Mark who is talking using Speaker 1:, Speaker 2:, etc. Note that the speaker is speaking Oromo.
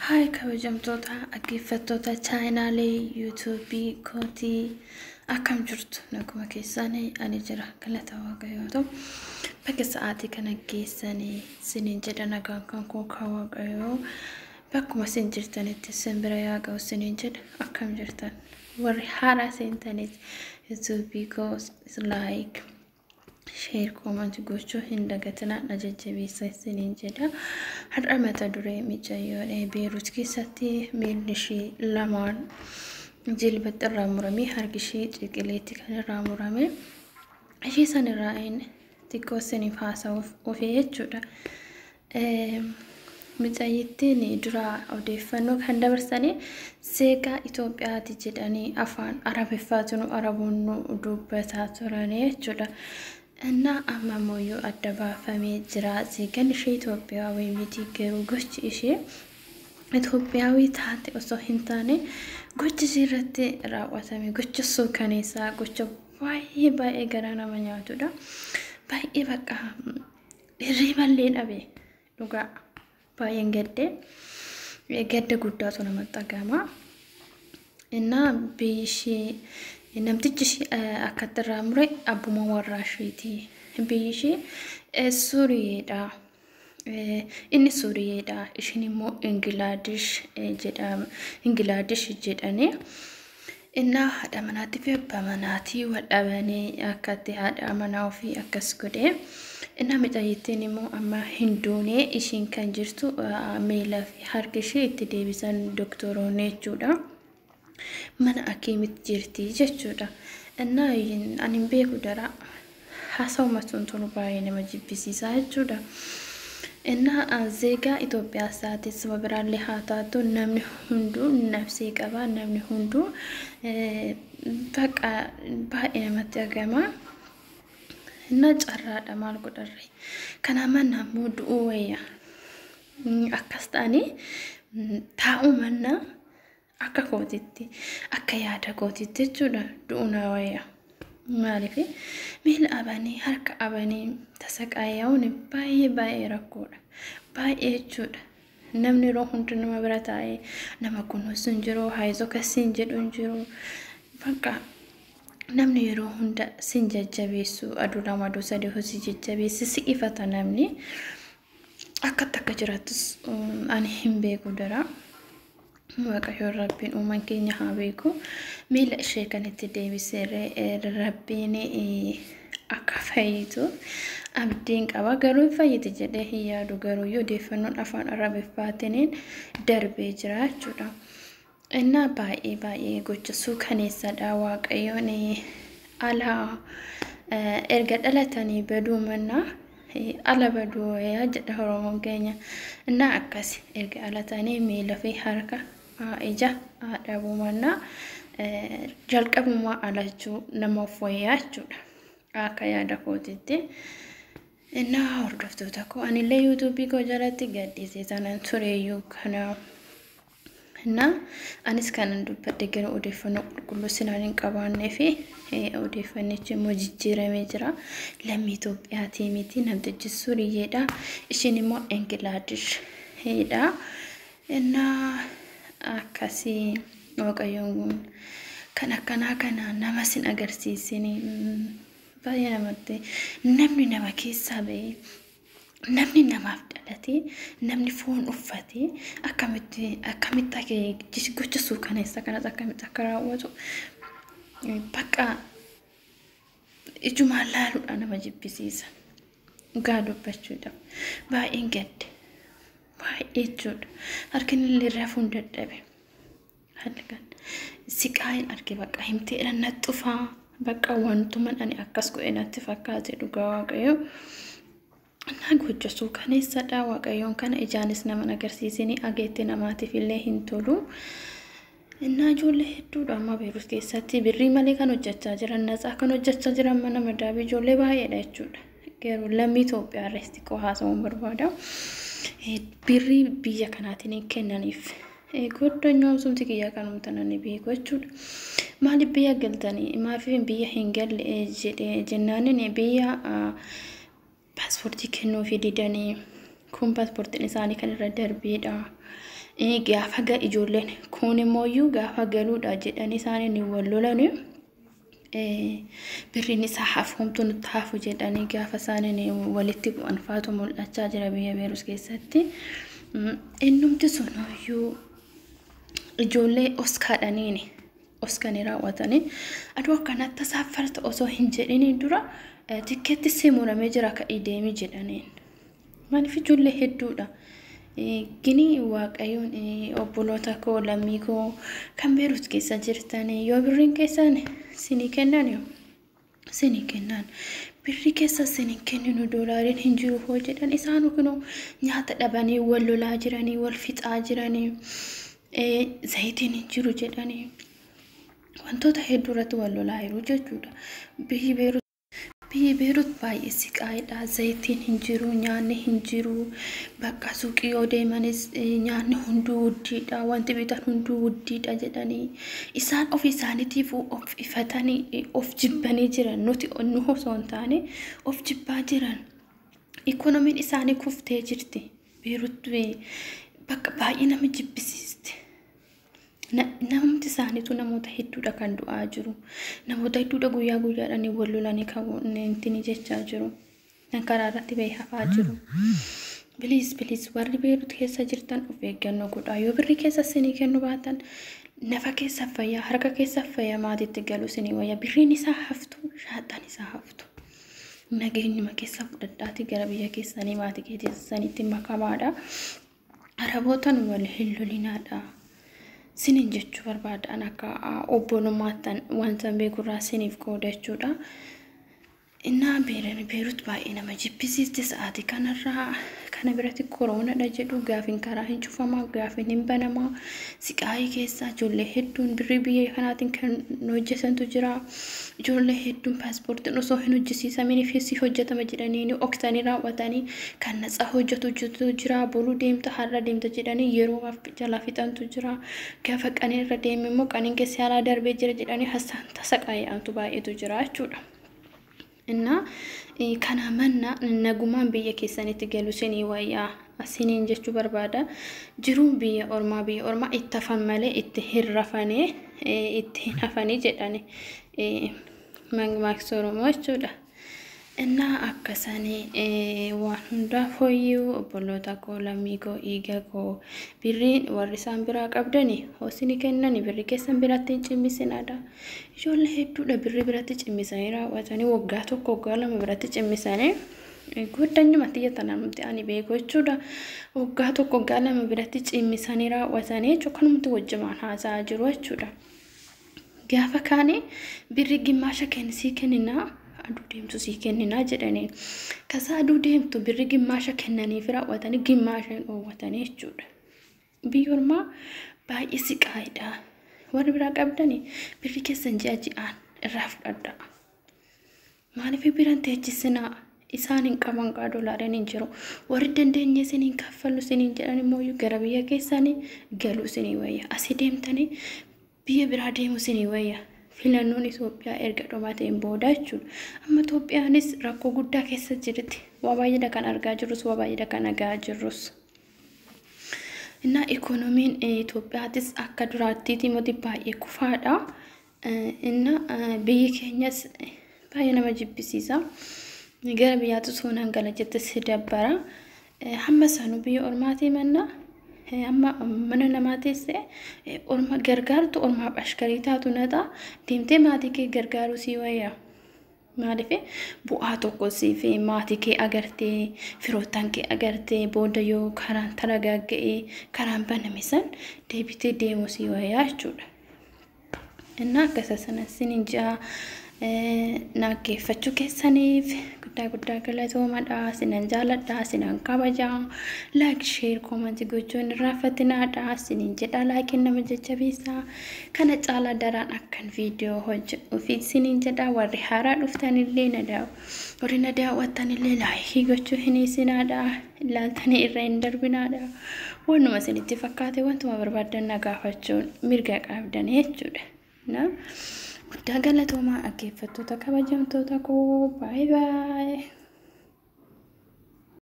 Speaker 1: Haay kabajamtoota dhaggeeffattoota chaanaalee yuutuubii kootii, akkam jirtu? Naguma keessanii? Ani jira, galata Waaqayyoo ta'u. Bakka sa'aatii kana geessanii isiniin jedha. Nagaan kan koo kan Waaqayyoo bakkuma isin jirtanitti isin bira yaa ga'u isiniin jedha. Akkam jirtan? Warri haaraa seentanis yuutuubii koo like, share, comment gochuu hin dagatinaa, na jajjabeessa isiniin jedha. Har'a mata duree mucayyoodha Beeruut keessatti miilli ishee lamaan jilbatti irraa murame, harki ishee ciqileetti kan irraa murame, ishee san irraa xiqqoo isiniif haasa'uuf ofee jechuudha. Mucayyittiin dura odeeffannoo kan dabarsanii seeqaa Itoophiyaati jedhanii afaan Arabiffaatu nu Araboon nu dubbataa turanii jechuudha. Innaa amma immoo adda baafamee jira. Zeegaan ishee Itoophiyaawii miti, garuu gochi ishee Itoophiyaawii taate osoo hin taane gochi ishee irratti raawwatame gocha suukaneessaa, gocha baay'ee baay'ee garaa nama nyaatudha. Baay'ee bakka hirriiballee dhabe, dhugaa baay'een gaddee, gadda guddaatu namatti dhagahama. Innaa biyyi ishee, namtichi ishee akkatti irraa mure abbuma warraa isheeti. Biyyi ishee Suuriyeedha. Inni Suuriyeedha. Ishiin immoo Ingilaadish jedhama. Ingilaadish jedhanii. Innaa haadha manaatii fi abbaa manaatii wal dhabanii akkatti haadha manaa ofii akkas godhe. Innaa mucayyittiin immoo amma hin duune. Ishiin kan jirtu miila fi harki ishee itti deebisan doktoroonni jechuudha. Mana hakiimitti jirti jechuudha. Innaa ani hin beeku, dara haasawuma sun tunu baay'ee nama jibbisiisaa jechuudha. Innaa zeegaa Itoophiyaas taate saba biraallee haa taatu, namni hunduu nafsee qaba, namni hunduu baqa baay'ee namatti argama. Innaa carraadha, maal godharre? Kana manna immoo du'uu wayya. Akkas ta'anii taa'uu manna, akka kootitti, akka yaada kootitti jechuudha, du'uu na wayya. Maaliif miila abanii harka abanii tasaqaayya'uun baay'ee baay'ee rakkoodha. Baay'ee jechuudha. Namni yeroo hunda nama bira taa'ee nama kunuunsu hin jiru, haayizoo kasiin jedhu hin jiru. Bakka namni yeroo hunda sin jajjabeessu, aduu lama aduu sadii hojii jajjabeessi si ifata, namni akkatti akka jiraattus ani hin beeku dara. Waaqayyoon Rabbiin uuman keenya haa beeku. Miila ishee kan itti deebisee Rabbiin akka fayyitu abdiin qaba. Garuu hin fayyiti jedhee hin yaadu, garuu odeeffannoon afaan Arabiffaatiin darbee jira jechuudha. Innaa baay'ee baay'ee gocha suukaneessadha. Waaqayyoon ala erga dhalatanii baduu mannaa ala baduu wayyaa jedha Oromoon keenya. Innaa akkas erga dhalatanii miila fi harka, ija dhabuu mannaa jalqabumaa alachuu namaaf wayyaa jechuudha. Akka yaada kootitti. Innaa hordoftoota koo, anillee yuutuubii koo jalatti gaddisee sanan tureeyyuu kana. Innaa anis kanan dubbadhe garuu odeeffannoo qulqulluu sinaan hin qabaannee fi odeeffannichi immoo jijjiiramee jira. Lammii Itoophiyaatii miti, namtichi Suuriyyeedha. Ishiin immoo Ingilaadishidha. Innaa akkasii, Waaqayyoon kan akkanaa kana nama sin agarsiisin. Baay'ee namatti, namni nama keessaa bahee, namni namaaf dhalatee, namni foon uffatee akkamitti akkamitti akka gocha suukaneessa kanas akkamitti akka raawwatu bakka ijumaan laaluudhaan nama jibbisiisa. Dhugaa dubbachuudhaaf baay'een gadde, baay'ee jechuudha. Harkin illee rafuun dadhabe. Halkan siqaayin arge, bakka himtee na xufaa, bakka wantuman ani akkas godhe natti fakkaate, dhugaa Waaqayyo. Innaa gocha suukaneessadha. Waaqayyoon kana ijaanis nama agarsiisini, ageetti namaatiif illee hin tolu. Innaa ijoollee hedduudha amma Beerut keessatti birrii malee kan hojjechaa jiran, natsaa kan hojjechaa jiran mana madaabii ijoollee baay'eedha jechuudha. Garuu lammii Itoophiyaa irraa xiqqoo haasa'uun barbaada. Birrii biyya kanaatiin hin kennaniif. Goddanyoon sumti kiyyaa kanumta nani beeku jechuudha. Maaliif biyya galtanii, maaliif biyya hin galle jedhee jennaanin, biyya paaspoortii kennuufii didanii, kun paaspoortiin isaanii kan irra darbeedha. Gaafa ijoolleen kun immoo gaafa galuudha jedhanii isaaniin wal lolanii birriin isaa hafu homtuu nutti hafu jedhanii gaafa isaaniin walitti bu'an faatu mul'achaa jira biyya Beerus keessatti. Innumti sunuyyuu ijoollee oskaadhaniini oskanii raawwatanii aduu akkanatti tasaaffarta osoo hin jedhiniin dura tikkeetti si muramee jira ka'ii deemi jedhaniin. Maaliif ijoollee hedduudha. Gini Waaqayyoon obboloota koo, lammii koo kan Beerut keessa jirtan, yoo birriin keessan sinii kennan, sinii kennan, birrii keessa sinii kenninu, doolaariin hin jiru hoo jedhan, isaan kunoo nyaata dhabanii wal lolaa jiranii, wal fixaa jiranii, zayitiin hin jiru jedhanii wantoota hedduu irratti wal lolaa jiru jechuudha. Biyyi Beerut baay'ee siqaayidha. Zayitiin hin jiru, nyaanni hin jiru. Bakka suuqii yoo deemanis nyaanni hunduu wuddiidha. Wanti bitan hunduu wuddiidha jedhanii isaan ofii isaaniitiif of ifatanii of jibbanii jiran, nuti nu osoo hin taane of jibbaa jiran. Ikoonomiin isaanii kuftee jirti. Beerut bakka baay'ee nama jibbisiisti. Namni isaaniitu namoota hedduudha kan du'aa jiru. Namoota hedduudha guyyaa guyyaadhaan wal lolanii kan ittiin jechaa jiru. Kan karaa irratti bahee hafaa jiru. Please, please, warri Beerut keessa jirtan of eeggannoo godhaa. Yoo birrii keessa isinii kennu baatan, nafa keessa fayyaa, harka keessa fayyaa maatiitti galu isinii wayya. Birriin isaa haftu, shaaxaan isaa haftu. Nageenyuma keessa fudhadhaatii gara biyya keessanii maatii keessanitti makamaadha. Arabootaan wal hin lolinaadha. Sinin jechuu barbaadan akka obbolummaattan wanta beekurraa siniif qooda jechuudha. Innaa Beerut baay'ee nama jibbisiisti sa'aatii kanarraa. Kana biratti koroonadha jedhu, gaafiin karaa hin cufamaa, gaafiin hin banamaa. Siqaayii keessa ijoollee hedduun birrii biyya kanaatiin kan hojjetantu jira. Ijoollee hedduun paaspoortiin osoo hin hojjisiisamin fi hojjetama jedhanii ni oksanii raawwatanii kan natsaa hojjetu jira. Boruu deemta, har'a deemta jedhanii yeroo jalaa fixantu jira. Gaafa qanii irra deeme immoo qaniin keessa yaalaa darbee jira jedhanii tasa qaayyaantu baay'eetu jira jechuudha. Innaa kana manna nagumaan biyya keessanitti galu sinii wayyaa siniin jechuu barbaada. Jiruun biyya ormaa itti hafan malee itti hin rafanii, itti hin hafanii jedhani mammaaksa Oromoo jechuudha. Innaa akkasanii waan hundaaf hoyyuu, obboloota koo, lammii koo, dhiiga koo, birriin warri isaan biraa qabdani hoosini kennani birrii keessan biratti hin cimmisinaadha. Ijoollee hedduudha birrii biratti cimmisanii raawwatanii waggaa 1, waggaa 2 biratti cimmisanii guddanyumatti jettan ani beeku jechuudha. Waggaa 1, waggaa 2 biratti cimmisanii raawwatanii jechuudha, kanumti wajjumaan haasa'aa jiru jechuudha. Gaafa kaanii birrii gimmaasha sii kenninaa, aduu deemtu sii kenninaa jedhanii. Kasaa aduu deemtu birri gimmaasha kennaniif raawwatanii gimmaasha hin dhoowwatanii jechuudha. Biyyi ormaa baay'ee siqaayidha. Warri biraa qabdanii birri keessan ji'a ji'aan irraa fudhadha. Maaliif biran teechisinaa? Isaan hin qaban qaa, doolaariin hin jiru. Warri dandeenye isiniin kaffallu isiniin jedhan immoo gara biyya keessanii galuu isinii wayya. Asii deemtanii biyya biraa deemu isinii wayya. Filannoon Itoophiyaa erga dhumateen booda jechuudha. Amma Itoophiyaanis rakkoo guddaa keessa jirti. Waa baay'eedha kan argaa jirrus, waa baay'eedha kan dhagaa jirrus. Innaa ikoonomiin Itoophiyaatis akka duraattiiti miti, baay'ee kufaadha. Innaa biyyi keenyas baay'ee nama jibbisiisa. Gara biyyaatti osoo gala jette si dabbara. Hamma sanuu biyya ormaatii mannaa amma mana namaa teessee orma gargaartu, ormaaf ashkarii taatu naxa deemtee maatii kee gargaaruu sii wayya. Maaliif bu'aa tokko siif maatii kee agartee, firoottan kee agartee, booda yoo karaan taragagga'ee karaan baname san deebitee deemuu sii wayyaa jechuudha. Innaa akkasa sana sinin ji'a naaggeeffachuu keessaniif guddaa guddaa galatoomadha. Sinan jaaladha, sinan kabajaa. Like, share, comment gochuun irraanfatinaadha. Sinin jedha, likeiin nama jajjabeessa. Kana caalaa daraan akkan viidiyoo hojjedhuuf sinin jedha. Warri haaraa dhuftanillee na daaw, warri na daawwattanillee like gochuu hin dhiisinaadha. Ilaaltanii irra hin darbinaadha. Wannuma isinitti fakkaate, wantuma barbaaddan na gaafachuun mirga qabdanii jechuudha. Guddaa galatoomaa, dhaggeeffattoota kabajamtoota koo, baay'ee baay'ee.